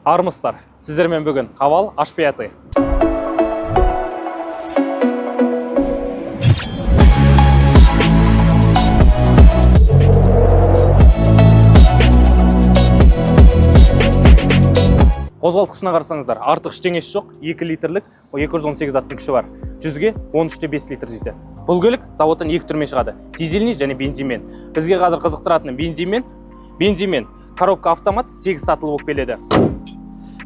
Армысыздар! Сіздермен бүгін Хавал H5. Қозғалтқышына қарасаңыздар, артық ештеңесі жоқ. 2 литрлік 218 аттың күші бар. 100-ге 13,5 литр жетеді. Бұл көлік заводтан екі түрмен шығады: дизельный және бензинмен. Бізге қазір қызықтыратыны бензинмен. Бензинмен коробка автомат, 8 сатылы болып келеді.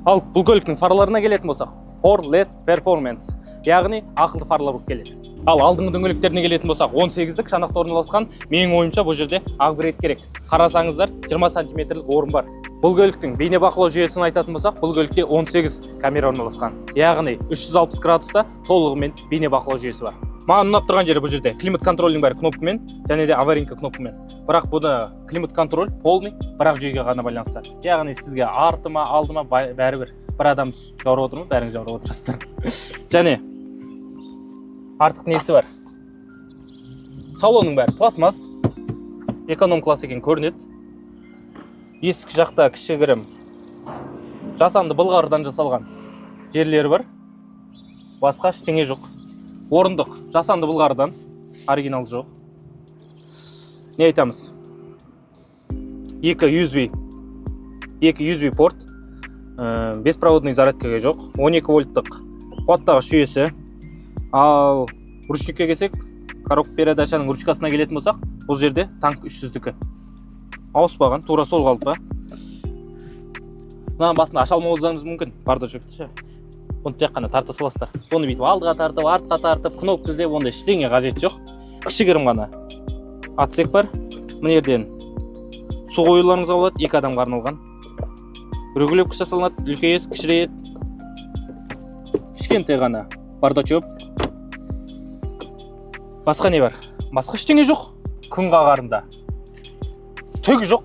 Ал бұл көліктің фарларына келетін болсақ, 4 LED Performance, яғни ақылды фарлар болып келеді. Ал алдыңғы дөңгелектеріне келетін болсақ, 18-дік шанақта орналасқан. Менің ойымша, бұл жерде апгрейд керек. Қарасаңыздар, 20 сантиметрлік орын бар. Бұл көліктің бейнебақылау жүйесін айтатын болсақ, бұл көлікте 18 камера орналасқан, яғни 360 градуста толығымен бейнебақылау жүйесі бар. Маған ұнап тұрған жері, бұл жерде климат контрольдің бәрі кнопкамен және де аварийка кнопкамен. Бірақ бұны климат контроль полный бір ақ жүйеге ғана байланысты, яғни сізге арты ма, алды ма, бәрібір. Бір адам жаурап отыр ма, бәріңіз жаурап отырасыздар. Және артық несі бар? Салонның бәрі пластмасс, эконом класс екен көрінеді. Есік жақта кішігірім жасанды былғарыдан жасалған жерлері бар, басқа ештеңе жоқ. Орындық жасанды былғарыдан, оригинал жоқ. Не айтамыз? Екі USB, екі USB порт, беспроводной зарядкаға жоқ, 12 вольттық қуаттағыш жүйесі. Ал ручникке келсек, коробка передачаның ручкасына келетін болсақ, бұл жерде Танк 300-дікі ауыспаған, тура сол қалпы. Мынаның басында аша алмауыңыз мүмкін бардачокты ше. Бұны тек қана тарта саласыздар. Бұны бүйтіп алдыға тартып, артқа тартып, кнопка іздеп, ондай ештеңе қажет жоқ. Кішігірім ғана отсек бар. Мына жерден су қоюларыңызға болады, екі адамға арналған. Регулировка жасалынады, үлкейеді, кішірейеді. Кішкентай ғана бардачок. Басқа не бар? Басқа ештеңе жоқ. Күн қағарында түк жоқ,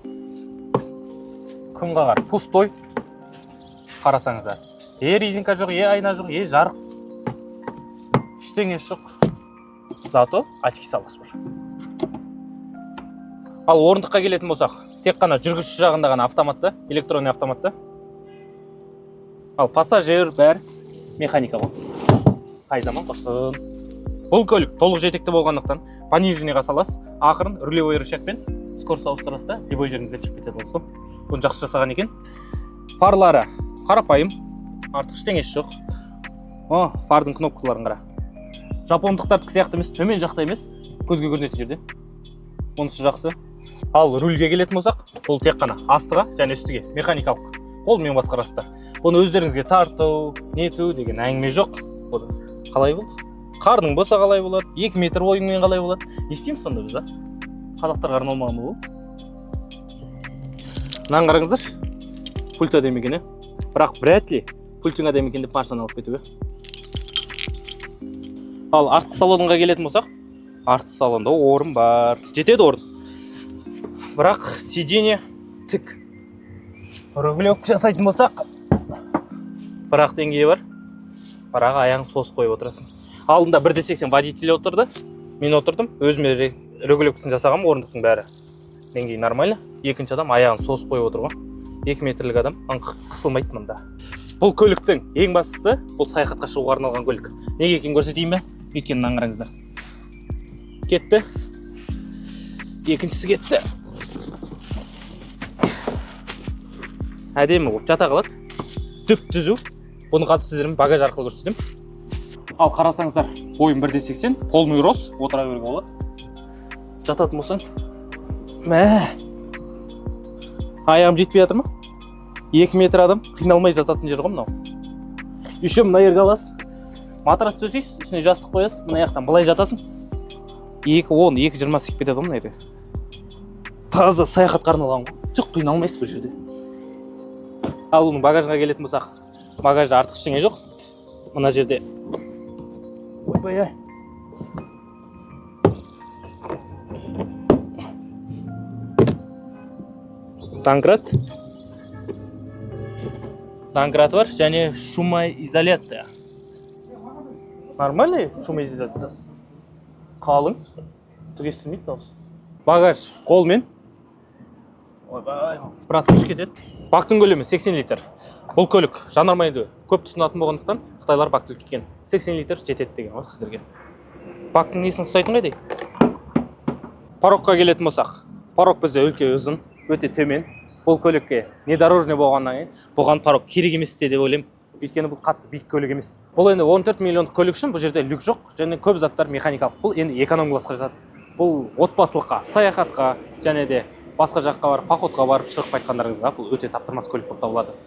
күн қағар пустой. Қарасаңыздар, е резинка жоқ, е айна жоқ, е жарық, ештеңесі жоқ. Зато очки салғыш бар. Ал орындыққа келетін болсақ, тек қана жүргізуші жағында ғана автоматты, электронный автоматты. Ал пассажир бәрі механика ғой, қай заман құрсын. Бұл көлік толық жетекті болғандықтан, пониженныйға саласыз, ақырын рулевой рычагпен скорость ауыстырасыз да, любой жеріңізде шығып кете аласыз ғой. Бұны жақсы жасаған екен. Фарлары қарапайым, артық ештеңесі жоқ. О, фардың кнопкаларын қара, жапондықтардікі сияқты емес, төмен жақта емес, көзге көрінетін жерде. Онысы жақсы. Ал рульге келетін болсақ, бұл тек қана астыға және үстіге механикалық, қолмен басқарасыздар. Бұны өздеріңізге тарту нету деген әңгіме жоқ. Бұны қалай болды, қарның болса қалай болады, 2 метр бойыңмен қалай болады? Не істейміз сонда біз? А қазақтарға арналмаған ба бұл? Мынаны қараңыздаршы, пульт әдемі екен, иә. Бірақ вряд ли пультің әдемі екен деп машинаны алып кетуге. Ал артқы салонға келетін болсақ, артқы салонда орын бар, жетеді орын, бірақ сиденье тік. Регулировка жасайтын болсақ, бір ақ деңгейі бар, бірақ аяғын созып қойып отырасың. Алдында 1,80 водитель отырды, мен отырдым өзіме, регулировкасын жасағанмын. Орындықтың бәрі деңгейі нормально. Екінші адам аяғын созып қойып отыр ғой, 2 метрлік адам ыңқ қысылмайды мында. Бұл көліктің ең бастысы, бұл саяхатқа шығуға арналған көлік. Неге екенін көрсетейін бе? Өйткені мынаны қараңыздар: кетті, екіншісі кетті, әдемі болып жата қалады, түп түзу. Бұны қазір сіздермен багаж арқылы көрсетемін. Ал қарасаңыздар, бойым 1,80, полный рост, отыра беруге болады. Жататын болсаң, мә, аяғым жетпей жатыр ма? 2 метр адам қиналмай жататын жер ғой мынау. Еще мына жерге аласыз, матрас төсейсіз, үстіне жастық қоясыз, мына жақтан былай жатасың, 2,10, 2,20 сыйып кетеді ғой мына жерге. Таза саяхатқа арналған ғой, түк қиналмайсыз бұл жерде. Ал бұның багажға келетін болсақ, багажда артық ештеңе жоқ. Мына жерде, ойбай ай, домкрат, домкраты бар және шумоизоляция нормальный, шумоизоляциясы қалың, түк естілмейді дауыс. Багаж қолмен, ойбай, біраз күш кетеді. Бактың көлемі 80 литр. Бұл көлік жанармайды көп тұтынатын болғандықтан, қытайлар бакты үлкейткен, 80 литр жетеді деген ғой сіздерге. Бактың несін ұстайтын қайда? Порогқа келетін болсақ, порог бізде өте ұзын, өте төмен. Бұл көлікке внедорожный болғаннан кейін бұған порог керек емес те деп ойлаймын, өйткені бұл қатты биік көлік емес. Бұл енді 14 миллиондық көлік үшін бұл жерде люк жоқ және көп заттар механикалық. Бұл енді эконом классқа жатады. Бұл отбасылыққа, саяхатқа және де басқа жаққа барып, походқа барып шығып қайтқандарыңызға бұл өте таптырмас көлік болып табылады.